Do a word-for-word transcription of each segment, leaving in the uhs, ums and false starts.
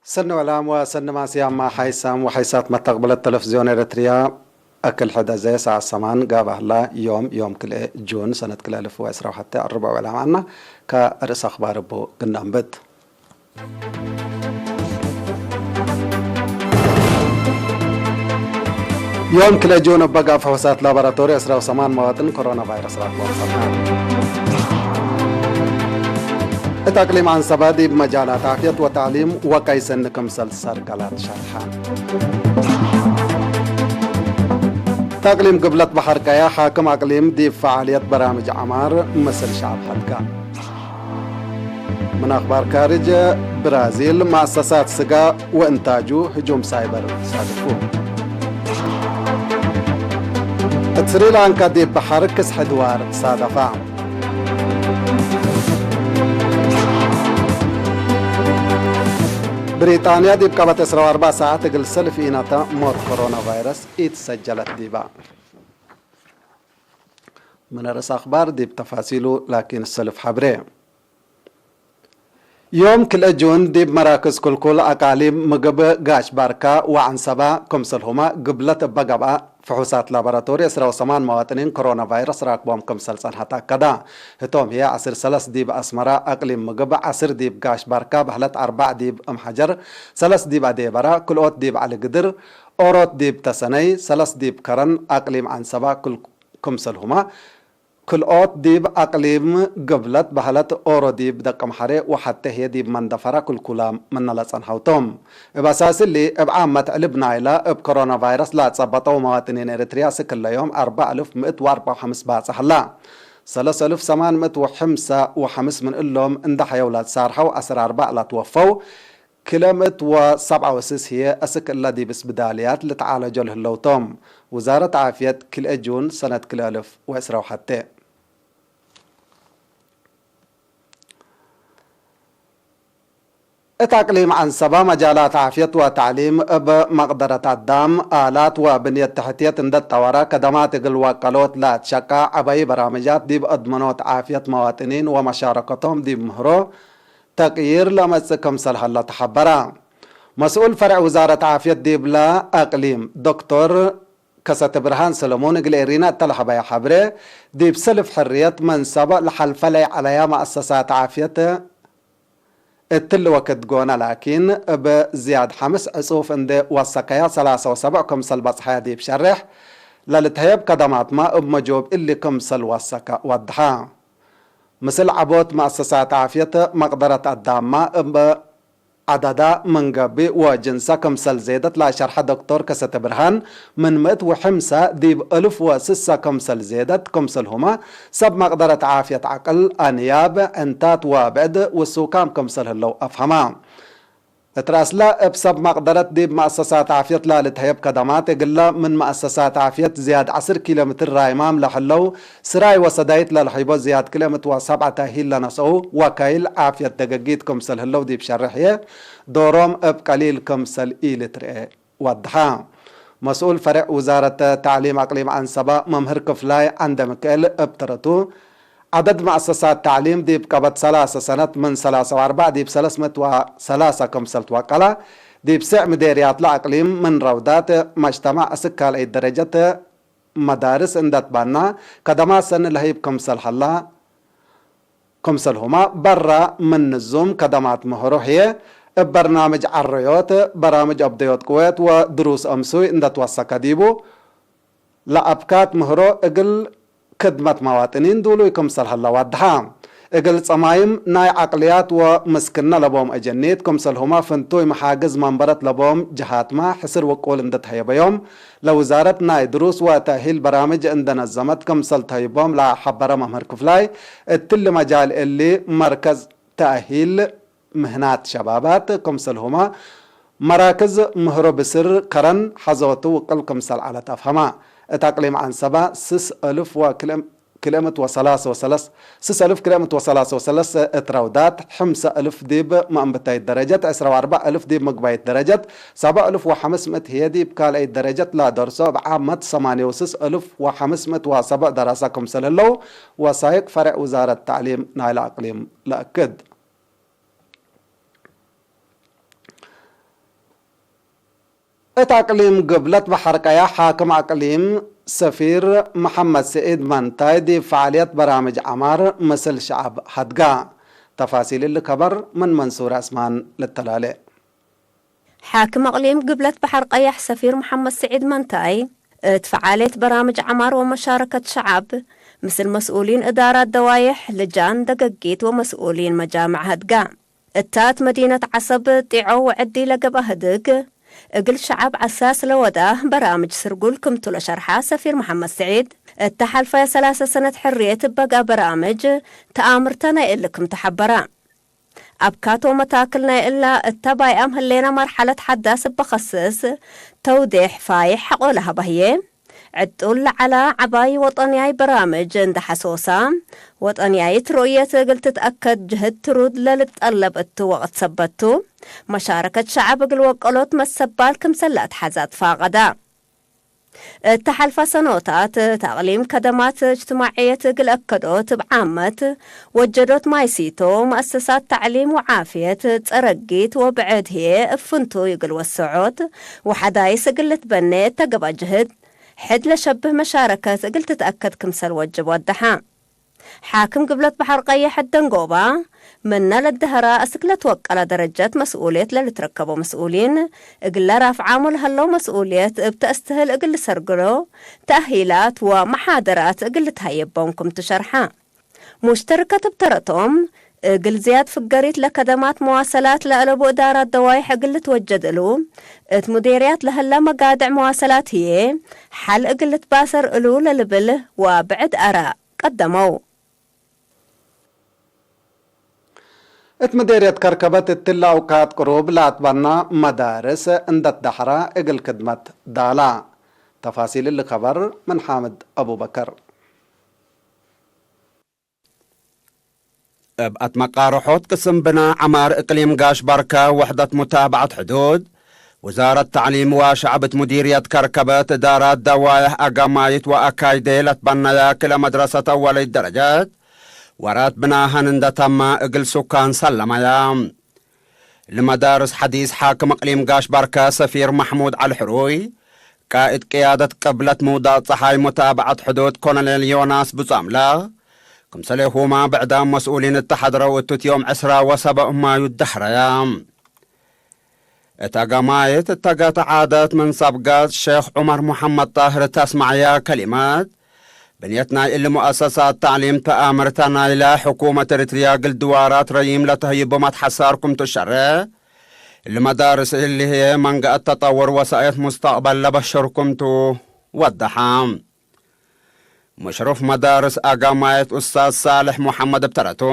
ሰኒ ወላም ወሰኒ ማስያማ ሓይሳም ወሓይሳት መተቅብለት ተለፍዝዮን ኤረትርያ፣ አክል ሕደዘ ሰዓት ሰማን ጋብእ ህላ። ዮም፣ ዮም ክልኤ ጁን ሰነት ክልኤ አልፍ ወዕስራ ወሐቴ፣ አርብዕ ወዕላም ዐና። ከርእስ አኽባር እቡ ግና እንብት። ዮም ክልኤ ጁን እበ ጋብ ፈሑሳት ላቦራቶሪ ዕስራ ወሰማን መዋጥን ኮሮና ቫይረስ ረክቦም ጸንሐት። እት አቅሊም ዐንሰበ ዲብ መጃላት ዓፍየት ወተዕሊም ወቀይ ሰኒ ክምሰል ሰርገላት ሸርሐ። እት አቅሊም ግብለት በሐር ቀያ ሓክም አቅሊም ዲብ ፈዓልየት በራምጅ ዐማር ምስል ሸዐብ ሐድጋ። ምን አኽባር ካርጅ፣ ብራዚል መአሰሳት ስጋ ወእንታጁ ህጁም ሳይበር ሳድፉ። እት ስሪላንካ ዲብ በሐር ክስሕ ድዋር ሳደፋ። ብሪጣንያ ዲብ ቀበት ዕስራ ወአርበዕ ሰዓት እግል ሰልፍ ኢነተ ሞት ኮሮና ቫይረስ ኢትሰጀለት ዲባ። ምን ርእስ አኽባር ዲብ ተፋሲሉ ላኪን ሰልፍ ሐብሬ። ዮም ክልኤ ጁን ዲብ መራክዝ ክልኩል አቃሊም ምግብ ጋሽ ባርካ ወዐንሰባ ክምሰልሁመ ግብለት እበ ገብአ ፍሑሳት ላቦራቶሪ ዕስራ ወሰማን መዋጥኒን ኮሮና ቫይረስ ራክቦም ክምሰል ጸንሐ ተአከዳ። ህቶም ህዬ ዐስር ሰለስ ዲብ አስመራ አቅሊም ምግብ፣ ዐስር ዲብ ጋሽ ባርካ በህለት፣ አርበዕ ዲብ እምሐጀር፣ ሰለስ ዲብ አዴበራ፣ ክልኦት ዲብ ዐሊ ግድር፣ ኦሮት ዲብ ተሰነይ፣ ሰለስ ዲብ ከረን አቅሊም ዐንሰባ ክል-፣ ክምሰልሁመ ክልኦት ዲብ አቅሊም ግብለት በህለት ኦሮ ዲብ ደቀምሐሬ ወሐቴ ህዬ ዲብ መንደፈራ ክልኩላም ምነ ለጸንሐው ቶም። እብ አሳስ እሊ፣ እብ ዓመት ዕልብ ናይለ እብ ኮሮና ቫይረስ ለአጸበጠው መዋጥኒን ኤረትርያ እስክ እለ ዮም አርበዕ አልፍ ምእት ወአርበዕ ወሐምስ ባጽሕ ህላ። ሰለስ አልፍ ሰማን ምእት ወሐምሳ ወሐምስ ምን እሎም እንዴ ሐየው ለትሳርሐው፣ ዐስር አርበዕ ለትወፈው፣ ክልኤ ምእት ወሰብዓ ወስስ ህዬ አስክ እለ ዲብ እስብዳልያት ልትዓለጆ ለህለው ቶም። ውዛረት ዓፍየት ክልኤ ጁን ሰነት ክልኤ አልፍ ወዕስራ ወሐቴ። እት አቅሊም ዐንሰበ መጃላት ዓፍየት ወተዕሊም እብ መቅደረት አዳም፣ አላት ወብንየት ተሕትየት እንዴ ትጠወረ፣ ከደማት እግል ወቀሎት ለአትሸቃ ዐበዪ በራምጃት ዲብ አድመኖት ዓፍየት መዋጥኒን ወመሻረከቶም ዲብ ምህሮ ተቅዪር ለመጽእ ክምሰል ሀለ ተሐበረ። መስኡል ፈርዕ ውዛረት ዓፍየት ዲብለ አቅሊም ዶክቶር ከሰተ ብርሃን ሰለሞን እግል ኤሪና እተ ለሀበየ ሐብሬ፣ ዲብ ሰልፍ ሕርየት መንሰብ ለሐልፈ ለይዐለያ መአሰሳት ዓፍየት እትሊ ወክድ ጎነ ላኪን፣ እብ ዝያድ ሐምስ ዕጹፍ እንዴ ወሰከያ ሰላሳ ወሰብዕ ክምሰል በጽሐያ ዲብ ሸሬሕ ለልትሀየብ ከደማትመ እብ መጆብ እሊ ክምሰል ወሰከ ወድሐ። ምስል ዐቦት መአሰሳት ዓፍየት መቅደረት አዳምመ እብ ዐደዳ ምን ገብእ ወጅንሰ ክምሰል ዜደት ለአሸርሐ ዶክቶር ከሰተ ብርሃን፣ ምን ምእት ወሐምሰ ዲብ እልፍ ወስሰ ክምሰል ዜደት ክምሰልሁመ፣ ሰብ መቅደረት ዓፍየት ዐቅል፣ አንያብ፣ ዕንታት ወብዕድ ውሱካም ክምሰል ህለው አፍሀመ። እት ረአስለ፣ እብ ሰብ መቅደረት ዲብ መአሰሳት ዓፍየት ለልትሀየብ ከደማት እግለ፣ ምን መአሰሳት ዓፍየት ዝያድ ዐስር ኪሎ ሜትር ራይማም ለህለው፣ ስራይ ወሰዳይት ለልሐይቦ ዝያድ ክልኤ ምእት ወሰብዐ ተእሂል ለነስአው ወካይል ዓፍየት ደገጊት ክምሰል ህለው ዲብ ሸርሕ ህዬ፣ ዶሮም እብ ቀሊል ክምሰል ኢልትርኤ ወድሐ። መስኡል ፈሬዕ ውዛረት ተዕሊም አቅሊም ዐንሰበ መምህር ክፍላይ ዐንደምክኤል እብ ተረቱ፣ ዐደድ መአሰሳት ተዕሊም ዲብ ቀበት ሰላሰ ሰነት ምን ሰላሰ ወአርበዕ ዲብ ሰለስ ምእት ወሰላሰ ክምሰል ትወቀለ፣ ዲብ ስዕ ምዴርያት ለአቅሊም ምን ረውዳት መጅተማዕ እስክ ካልአይት ደረጀት መዳርስ እንደ ትባና፣ ከደማት ሰኒ ለህይብ ክምሰል ሀላ፣ ክምሰልሁመ በረ ምን ንዙም ከደማት ምህሮ ህዬ፣ እብ በርናምጅ ዐረዮት፣ በራምጅ አብደዮት ቅዌት ወድሩስ አምሱይ እንደ ትወሰከ ዲቡ፣ ለአብካት ምህሮ እግል ክድመት መዋጥኒን ዱሉይ ክምሰል ሀለ ወድሐ። እግል ጸማይም ናይ ዐቅልያት ወምስክነ ለቦም አጀኒት ክምሰልሁመ ፍንቱይ መሓግዝ መንበረት ለቦም ጀሃትመ ሕስር ውቁል እንደ ተሀየበዮም፣ ለውዛረት ናይ ድሩስ ወተእሂል በራምጅ እንደ ነዘመት ክምሰል ተህይቦም ለሐበረ መምህር ክፍላይ፣ እትሊ መጃል እሊ መርከዝ ተእሂል ምህናት ሸባባት ክምሰልሁመ፣ መራክዝ ምህሮ ብስር ከረን ሐዞቱ ውቅል ክምሰል ዐለት አፍሀመ። እት አቅሊም ዐንሰበ ስስ አልፍ ወክልኤ ክልኤ ምእት ወሰላሰ ወሰለስ፣ ስስ አልፍ ክልኤ ምእት ወሰላሰ ወሰለስ እት ረውዳት፣ ሐምሰ አልፍ ዲብ መአንብታይት ደረጀት፣ ዕስራ ወአርበዕ አልፍ ዲብ ምግባይት ደረጀት፣ ሰብዕ አልፍ ወሐምስ ምእት ህዬ ዲብ ካልአይት ደረጀት ለደርሶ፣ እብ ዓመት ሰማንየ ወስስ አልፍ ወሐምስ ምእት ወሰብዕ ደረሰ ክምሰል ህለው፣ ወሳይቅ ፈሬዕ ውዛረት ተዕሊም ናይለ አቅሊም ለአክድ። እት አቅሊም ግብለት በሐር ቀያሕ ሓክም አቅሊም ሰፊር መሐመድ ስዒድ መንታይ ዲብ ፈዓልየት በራምጅ ዐማር ምስል ሸዐብ ሀድጋ። ተፋሲል እሊ ከበር ምን መንሱር ዐስማን ልተላሌ። ሓክም አቅሊም ግብለት በሐር ቀያሕ ሰፊር መሐመድ ስዒድ መንታይ፣ እት ፈዓልየት በራምጅ ዐማር ወመሻረከት ሸዐብ፣ ምስል መስኡሊን እዳራት ደዋዬሕ፣ ልጃን ደገጊት ወመስኡሊን መጃምዕ ሀድጋ። እታ እት መዲነት ዐሰብ ጢዖ ወዕዲ ለገብአ ህድግ፣ እግል ሸዐብ ዐሳስ ለወዳ በራምጅ ስርጉል ክምቱ ለሸርሐ ሰፊር መሐመድ ስዒድ፣ እተ ሐልፈየ ሰላሰ ሰነት ሕርየት እበጋ በራምጅ ተአምርተ ናይ እሊ ክምቱ ሐበራ። አብካት ወመታክል ናይ እላ እተ ባይአም ህሌነ መርሐለት ሐዳስ እበ ከስስ ተውዴሕ ፋይሕ ሐቆ ለሀበ ህዬ፣ ዕጡል ለዐላ ዐባይ ወጠንያይ በራምጅ እንደ ሐሶሳ፣ ወጠንያይት ሩእየት እግል ትትአከድ ጅህድ ትሩድ ለልትጠለብ እቱ ወቅት ሰበት ቱ፣ መሻረከት ሸዐብ እግል ወቀሎት መሰባል ክምሰል ለአትሐዝ አትፋቀዳ። እተ ሐልፈ ሰኖታት እት አቅሊም ከደማት እጅትማዕየት እግል አከዶት እብ ዓመት ወጀዶት ማይ ሲቶ፣ መአሰሳት ተዕሊም ወዓፍየት፣ ጸረጊት ወብዕድ ህዬ እብ ፍንቱይ እግል ወሰዖት ወሐዳይስ እግል ልትበኔ እተ ገብአ ጅህድ፣ ሕድ ለሸብህ መሻረከት እግል ትትአከድ ክምሰል ወጅብ ወደሐ። ሓክም ግብለት በሐር ቀየሕ ደንጎባ፣ ምነ ለደሀራ እስክ ለትወቀለ ደረጀት መስኡልየት ለልትረከቦ መስኡሊን፣ እግለ ራፍዓሙ ለሀለው መስኡልየት እብ ተአስትህል እግል ልሰርግሎ ተእሂላት ወመሓደራት እግል ልትሀየቦም ክምቱ ሸርሐ። ሙሽተርከት እብ ተረቶም፣ እግል ዝያድ ፍገሪት ለከደማት መዋሰላት ለአለቡ እዳራት ደዋይሕ እግል ልትወጀድ እሉ፣ እት ሙዴርያት ለሀለ መጋድዕ መዋሰላት ህዬ ሐል እግል ልትባሰር እሉ ለልብል ወብዕድ አራእ ቀደመው። እት ምዴርየት ከርከበት እትለ አውካት ቅሩብ ለአትበና መዳርስ እንደ ትደሐራ እግል ክድመት ዳላ። ተፋሲል እሊ ከበር ምን ሓምድ አቡበከር። እብ አትመቃርሖት ቅስም ብና ዐማር እቅሊም ጋሽ ባርከ ወሕደት ሙታበዐት ሕዱድ፣ ውዛረት ተዕሊም ወሸዐብ እት ሙዲርየት ከርከበት እዳራት ደዋይሕ አጋማይት ወአካይዴ ለትበነየ ክለ መድረሰት አወለይት ደረጀት ወራት ብናሀን እንደ ተመ እግል ሱካን ሰለመየ። ለመዳርስ ሐዲስ ሓክም እቅሊም ጋሽ ባርከ ሰፊር መሕሙድ ዐሊ ሕሩይ፣ ቃእድ ቅያደት ቅብለት ምውዳቅ ጸሓይ ሙታበዐት ሕዱድ ኮሎኔል ዮናስ ብጹ አምላክ፣ ክምሰሌሁመ ብዕዳም መስኡሊን እተ ሐድረው እቱት ዮም ዕስራ ወሰበዕ ማዩ ደህረየ። እት አጋማይት እተ ገተ ዓደት ምን ሰብገት ሼክ ዑመር ሙሐመድ ጣህር እተ አስመዐየ ከሊመት፣ ብንየት ናይ እሊ ሙአሰሳት ተዕሊም ተአምርተ ናይለ ሕኩመት ኤሪትርያ እግል ድዋራት ረዪም ለተህይቦ መትሐሳር ክምቱ ሸሬሕ፣ እሊ መዳርስ እሊ ህዬ መንገአት ተጠውር ወሳኤት ሙስተቅበል ለበሽር ክምቱ ወደሐ። ሙሽሩፍ መዳርስ አጋማየት ኡስታዝ ሳልሕ ሙሐመድ እብ ተረቱ፣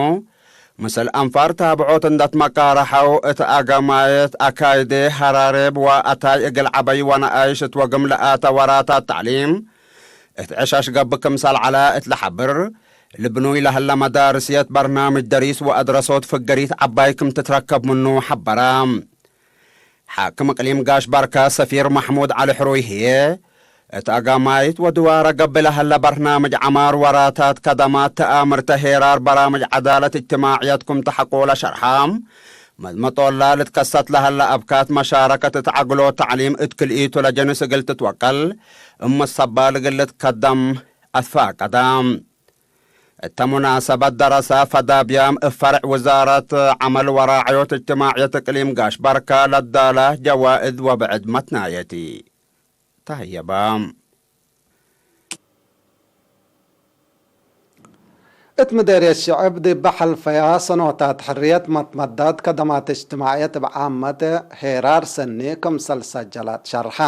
ምስል አንፋር ታብዖት እንደ ትመቃረሐው፣ እት አጋማየት አካይዴ፣ ሀራሬብ ወአታይ እግል ዐበይ ወነአይሽ እት ወግም ለአተ ወራታት ተዕሊም እት ዕሸሽ ገብእ ክምሰል ዐለ እት ለሐብር፣ እሊ ብኑይ ለህለ መዳርስ የት በርናምጅ ደሪስ ወአድረሶት ፍገሪት ዐባይ ክም ትትረከብ ምኑ ሐበረ። ሓክም እቅሊም ጋሽ ባርከ ሰፊር መሕሙድ ዐሊ ሕሩይ ህዬ፣ እት አጋማይት ወድዋረ ገብእ ለሀለ በርናምጅ ዐማር ወራታት ከደማት ተአምርተ ሄራር በራምጅ ዐዳለት እጅትማዕየት ክም ተሐቆ ለሸርሐ፣ መዝመጦላ ልትከሰት ለሀለ አብካት መሻረከት እት ዐግሎት ተዕሊም እት ክልኢቱ ለጀንስ እግል ትትወቀል እብ መሰባል እግል ልትከደም አትፋቀደ። እተ ሙናሰበት ደረሰ ፈዳብያም እብ ፈርዕ ውዛረት ዐመል ወራዕዮት እጅትማዕየት እቅሊም ጋሽ ባርከ ለዳለ ጀዋእዝ ወብዕድ መትናየቲ ተህየበ። እት ምዴርየት ሽዕብ ዲብ ሐልፈያ ሰኖታት ሕርየት መትመዳት ከደማት እጅትማዕየት እብ ዓመት ሄራር ሰኒ ክምሰል ሰጀለት ሸርሐ።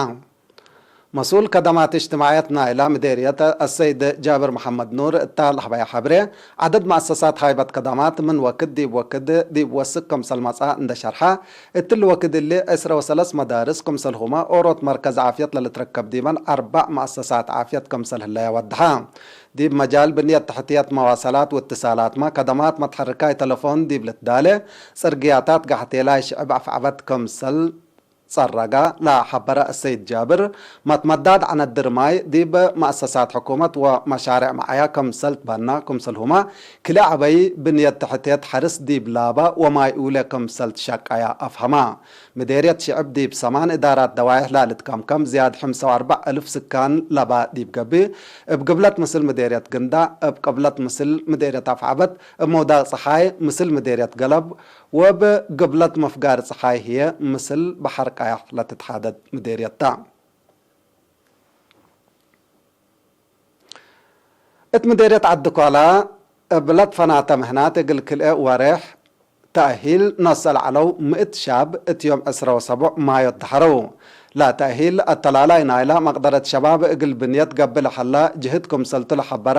መስኡል ከደማት እጅትማዕየት ናይላ ምዴርየት አሰይድ ጃብር መሐመድ ኑር እተ ለሀበየ ሐብሬ፣ ዐደድ መአሰሳት ሃይበት ከደማት ምን ወክድ ዲብ ወክድ ዲብ ወስክ ክምሰል መጽአ እንደ ሸርሐ፣ እትሊ ወክድ እሊ ዕስረ ወሰለስ መዳርስ ክምሰልሁመ ኦሮት መርከዝ ዓፍየት ለልትረከብ ዲበን አርበዕ መአሰሳት ዓፍየት ክምሰል ህለየ ወደሐ። ዲብ መጃል ብንየት ተሕትየት መዋሰላት ወእትሳላትመ ከደማት መትሐርካይ ተለፎን ዲብ ልትዳሌ ጽርግያታት ጋሕቴላይ ሽዕብ አፍዐበት ክምሰል ጸረጋ ለሐበረ አሰይድ ጃብር፣ መትመዳድ ዐነድር ማይ ዲብ መአሰሳት ሕኩመት ወመሻሬዕ መዓያ ክምሰል ትበና ክምሰልሁመ፣ ክልኤ ዐበይ ብንየት ተሕትየት ሐርስ ዲብ ላበ ወማይ ኡለ ክምሰል ትሸቀያ አፍሀማ። ምዴርየት ሽዕብ ዲብ ሰማን እዳራት ደዋይሕ ላልትከምከም ዝያድ ሕምሰ ወአርበዕ እልፍ ስካን ለበ ዲብ ገብእ፣ እብ ግብለት ምስል ምዴርየት ግንዳዕ፣ እብ ቅብለት ምስል ምዴርየት አፍዐበት፣ እብ መውዳቅ ጸሓይ ምስል ምዴርየት ገለብ፣ ወእብ ግብለት መፍጋር ጸሓይ ህዬ ምስል በሐር ቃያሕ ለትትሓደድ ምዴርየት ተ። እት ምዴርየት ዐዲ ኳላ እብ ለትፈናተ ምህናት እግል ክልኤ ወሬሕ ተእሂል ነስአል ዐለው ምእት ሻብ እት ዮም ዕስረ ወሰቡዕ ማዮ ተሐረው። ለተእሂል አተላላይ ናይላ መቅደረት ሸባብ እግል ብንየት ገብእ ለሐላ ጅህድ ክምሰልቱ ለሐበረ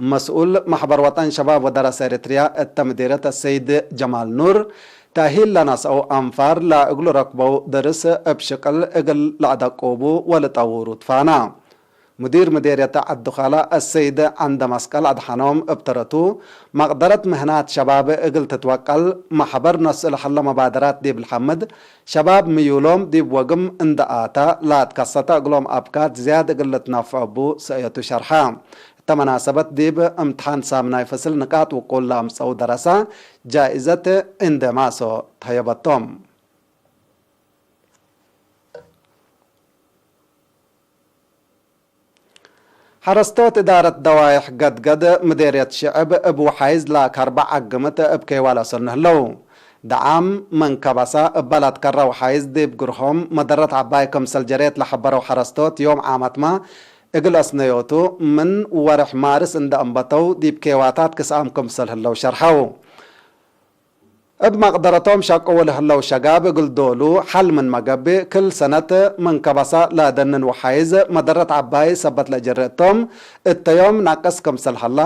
መስኡል መሕበር ወጠን ሸባብ ወደረሰ ኤረትርያ እተ ምዴርየት አሰይድ ጀማል ኑር፣ ተእሂል ለነስአው አንፋር ለእግሉ ረክበው ደርስ እብ ሽቅል እግል ለአደቁቡ ወልጠውሩ ትፋና። ሙዲር ምዴርየት ዐዲ ኳላ አሰይድ ዐንደ መስቀል አድሐኖም እብ ተረቱ፣ መቅደረት ምህናት ሸባብ እግል ትትወቀል፣ መሕበር ነስእ ለሐለ መባደራት ዲብ ለሐምድ፣ ሸባብ ምዩሎም ዲብ ወግም እንደ አተ ለአትከሰተ እግሎም አብካት ዝያድ እግል ልትነፍዖ እቡ ሰእየቱ ሸርሐ። እተ መናሰበት ዲብ እምትሓን ሳምናይ ፍስል ንቃጥ ውቁል ለአምጸው ደረሰ ጃኢዘት እንደ ማሶ ተሀየበቶም። ሐረስቶት እዳረት ደዋይሕ ገድገድ ምዴርየት ሽዕብ እብ ወሓይዝ ለከርበ ዐግምት እብ ኬዋ ለአሰኑ ህለው። ደዓም ምን ከበሰ እበ ለትከረ ወሓይዝ ዲብ ግርሆም መደረት ዐባይ ክምሰል ጀሬት ለሐበረው ሐረስቶት፣ ዮም ዓመትመ እግል አስነዮቱ ምን ወርሕ ማርስ እንደ አንበተው ዲብ ኬዋታት ክስአም ክምሰል ህለው ሸርሐው። እብ መቅደረቶም ሸቅዉ ለህለው ሸጋብ እግል ዶሉ ሐል ምንመ ገብእ፣ ክል ሰነት ምን ከበሰ ለደንን ወሓይዝ መደረት ዐባይ ሰበት ለእጀሬ እቶም፣ እተ ዮም ናቅስ ክምሰል ሀላ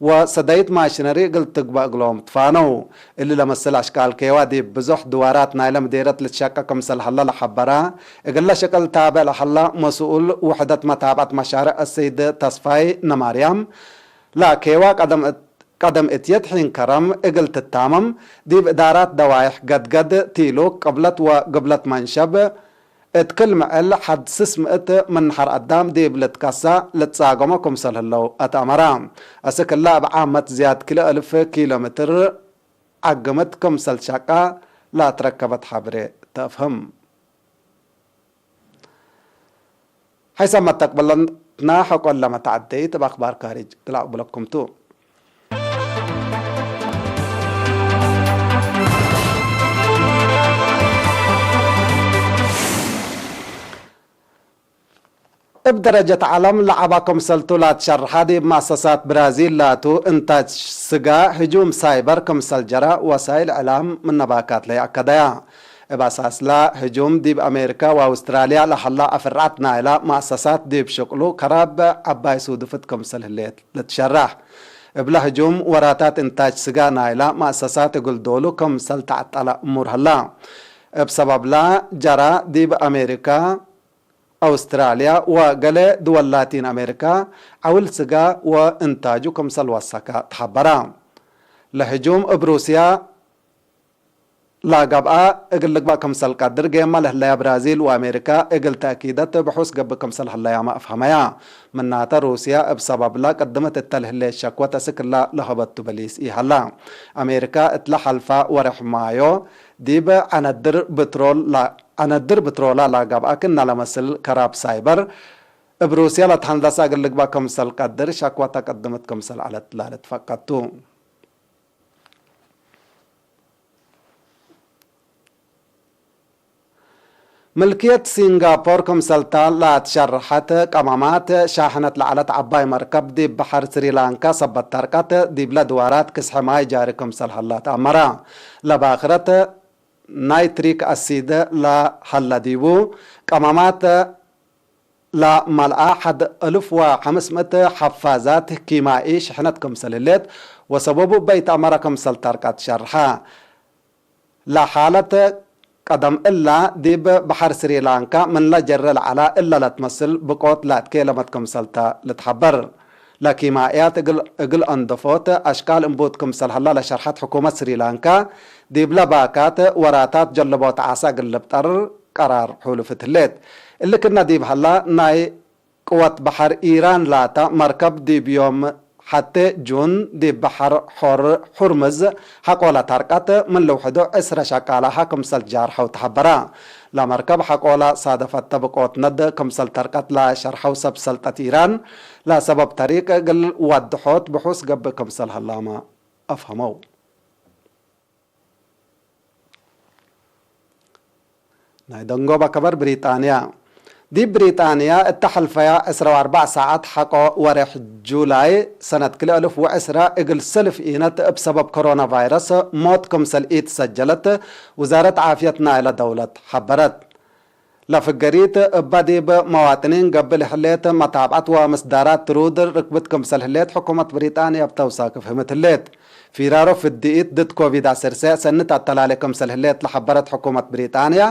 ወሰዳይት ማሽነሪ እግል ትግበእ እግሎም ትፋነው። እሊ ለመስል አሽቃል ኬዋ ዲብ ብዞሕ ድዋራት ናይለ ምዴርየት ልትሸቀ ክምሰል ሀለ ለሐበረ፣ እግለ ሽቅል ታብዕ ለሀላ መስኡል ውሕደት መታብዐት መሻርዕ አሰይድ ተስፋይ ነማርያም፣ ለኬዋ ቀደም እት ቀደም እትየት ሒን ከረም እግል ትታመም፣ ዲብ እዳራት ደዋይሕ ገድገድ፣ ቲሉክ፣ ቅብለት ወግብለት መንሸብ፣ እት ክል ምዕል ሐድ ስስ ምእት ምን ነሐር አዳም ዲብ ልትከሰ ልትጻገሞ ክምሰል ህለው አትአመረ። አስክ እለ እብ ዓመት ዝያድ ክልኤ እልፍ ኪሎ ሜትር ዐግምት ክምሰል ሸቀ ለአትረከበት ሐብሬ ተአፍህም። ሐይሰ መተቅብለትና ሐቆለ መተዐደይት እብ አክባር ካሪጅ እግል አቅብለኩም ቱ። እብ ደረጀት ዐለም ለዐባ ክምሰልቱ ላትሸርሐ ዲብ መአሰሳት ብራዚል ላቱ እንታጅ ስጋ ህጁም ሳይበር ክምሰል ጀረ ወሳይል እዕላም ምነ ባካት ለይአከደያ። እብ አሳስላ ህጁም ዲብ አሜሪካ ወአውስትራልያ ለሀላ አፍርዓት ናይላ መአሰሳት ዲብ ሽቅሉ ከራብ ዐባይ ሱዱፍት ክምሰል ህሌት ልትሸረሕ። እብለ ህጁም ወራታት እንታጅ ስጋ ናይላ መአሰሳት እግል ዶሉ ክምሰል ተዐጠለ እሙር ሀላ። እብ ሰበብላ ጀራ ዲብ አሜሪካ፣ አውስትራልያ ወገሌ ድወል ላቲን አሜሪካ ዐውል ስጋ ወእንታጁ ክምሰል ወሰከ ተሐበረ። ለህጁም እብ ሩስያ ላገብአ እግል ልግበእ ክምሰል ቀድር፣ ጌመ ለህለያ ብራዚል ወአሜሪካ እግል ተእኪደት ብሑስ ገብእ ክምሰል ህለያመ አፍሀመያ። ምናተ፣ ሩስያ እብ ሰበብላ ቅድመት እተ ለህሌት ሸክወት አስክ እላ ለሀበቱ በሊስ ኢሀላ። አሜሪካ እትለ ሐልፈ ወርሕ ማዮ ዲብ ዐነድር ብትሮል ላ-፣ ዐነድር ብትሮላ ላገብአ ክእነ ለመስል ከራብ ሳይበር እብ ሩስያ ለትሀንደሰ እግል ልግበእ ክምሰል ቀድር ሸክወተ ቅድምት ክምሰል ዐለት ለልትፈቀድ ቱ። ምልክየት ሲንጋፖር ክምሰልተ ለአትሸርሐት ቀመማት ሻሕነት ለዐለት ዐባይ መርከብ ዲብ በሐር ስሪላንካ ሰበት ተርቀት ዲብለ ድዋራት ክስሐ ማይ ጃሪ ክምሰል ሀላ ተአመረ። ለባክረት ናይትሪክ አሲድ ለሀለ ዲቡ ቀመማት ለመልአ ሐድ እልፍ ወሐምስ ምእት ሐፋዛት ኪማኢ ሽሕነት ክምሰል ህሌት ወሰበቡ እበ ኢተአመረ ክምሰል ተርቀት ሸርሐ። ለሓለት ቀደም እላ ዲብ በሐር ስሪላንካ ምንለ ጀረ ለዐላ እለ ለትመስል ብቆት ለአትኬለመት ክምሰልተ ልትሐበር። ለኪማእያት እግል፣ እግል አንደፎት አሽቃል እንቡት ክምሰል ሀላ ለሸርሐት ሕኩመት ስሪላንካ፣ ዲብለ ባካት ወራታት ጀልቦት ዓሳ እግል ልብጠር ቀራር ሑልፍት ህሌት። እሊ ክነ ዲብ ሀላ፣ ናይ ቅወት በሐር ኢራን ላተ መርከብ ዲብ ዮም ሐቴ ጁን ዲብ በሐር ሖር ሑርምዝ ሐቆለ ተርቀት፣ ምን ልውሕዱ ዕስረ ሸቃላሀ ክምሰል ጃርሐው ተሐበረ። ለመርከብ ሐቆለ ሳደፈተ ብቆት ነድ ክምሰል ተርቀት ለሸርሐው ሰብ ሰልጠት ኢራን፣ ለሰበብ ተሪቅ እግል ወድሖት ብሑስ ገብእ ክምሰል ሀላመ አፍሀመው። ናይ ደንጎበ ከበር ብሪጣንያ። ዲብ ብሪጣንያ እተ ሐልፈያ ዕስራ ወአርበዕ ሳዐት ሐቆ ወሬሕ ጁላይ ሰነት ክልኤ አልፍ ወዕስራ እግል ሰልፍ ኢነት እብ ሰበብ ኮሮና ቫይረስ ሞት ክምሰል ኢትሰጀለት ውዛረት ዓፍየት ናይለ ደውለት ሐበረት። ለፍገሪት እበ ዲብ መዋጥኒን ገብእ ለህሌት መታብዐት ወምስዳራት ትሩድ ርክብት ክምሰል ህሌት ሕኩመት ብሪጣንያ እብ ተውሳክ ፍህምት ህሌት። ፊራሮ ፍድኢት ድድ ኮቪድ ዐሰርተ ሰኒ ተአተላሌ ክምሰል ህሌት ለሐበረት ሕኩመት ብሪጣንያ፣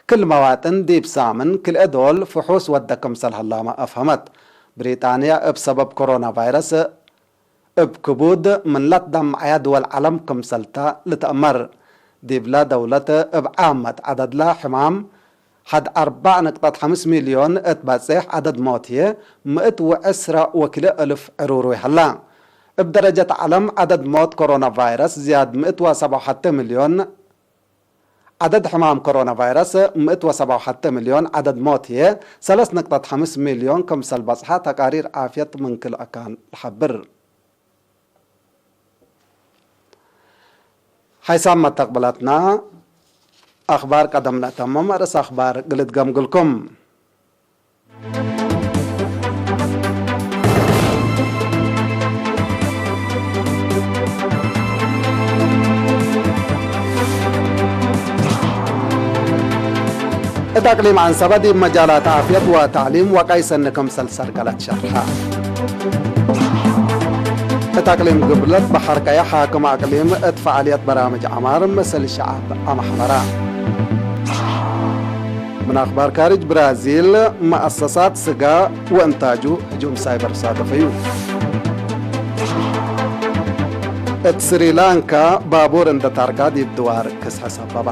ክል መዋጥን ዲብ ሳምን ክልኤ ዶል ፍሑስ ወደ ክምሰል ሀላመ አፍሀመት። ብሪጣንያ እብ ሰበብ ኮሮና ቫይረስ እብ ክቡድ ምን ለትደመዐያ ድወል ዐለም ክምሰልተ ልትአመር። ዲብለ ደውለት እብ ዓመት ዐደድለ ሕማም ሐድ አርበዕ ንቅጠት ሐምስ ሚልዮን እት በጼሕ ዐደድ ሞት ህዬ፣ ምእት ወዕስረ ወክልኤ እልፍ ዕሩሩይ ሀላ። እብ ደረጀት ዐለም ዐደድ ሞት ኮሮና ቫይረስ ዝያድ ምእት ወሰብዓ ወሐቴ ሚልዮን፣ ዐደድ ሕማም ኮሮና ቫይረስ ምእት ወሰብዓ ወሐቴ ሚልዮን፣ ዐደድ ሞት ህዬ ሰለስ ንቅጠት ሐምስ ሚልዮን ክምሰል በጽሐ ተቃሪር ዓፍየት ምን ክል አካን ለሐብር። ሐይሳም መተቅብለትና አኽባር ቀደም ነአተምም፣ ርእስ አኽባር ግልድ ገምግልኩም። እት አቅሊም ዐንሰበ ዲብ መጃላት ዓፍየት ወተዕሊም ወቀይ ሰኒ ክምሰል ሰርገለት ሸርሐ። እት አቅሊም ግብለት በሐር ቀየሕ ሓክም አቅሊም እት ፈዓልየት በራምጅ ዐማር ምስል ሸዐብ አመሕበረ። ምን አኽባር ካርጅ ብራዚል፣ መአሰሳት ስጋ ወእንታጁ ህጁም ሳይበር ሳደፈዩ። እት ስሪላንካ ባቡር እንደ ታርጋ ዲብ ድዋር ክስሐ ሰበባ።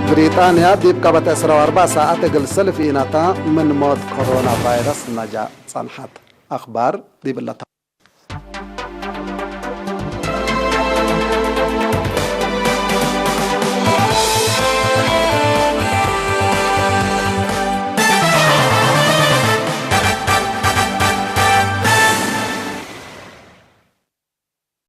ብሪጣንያ ዲብ ቀበት ዕስራ ወአርበዕ ሳዐት እግል ሰልፍ ኢነታ ምን ሞት ኮሮና ቫይረስ ነጃ ጸንሐት። አኽባር ዲብለ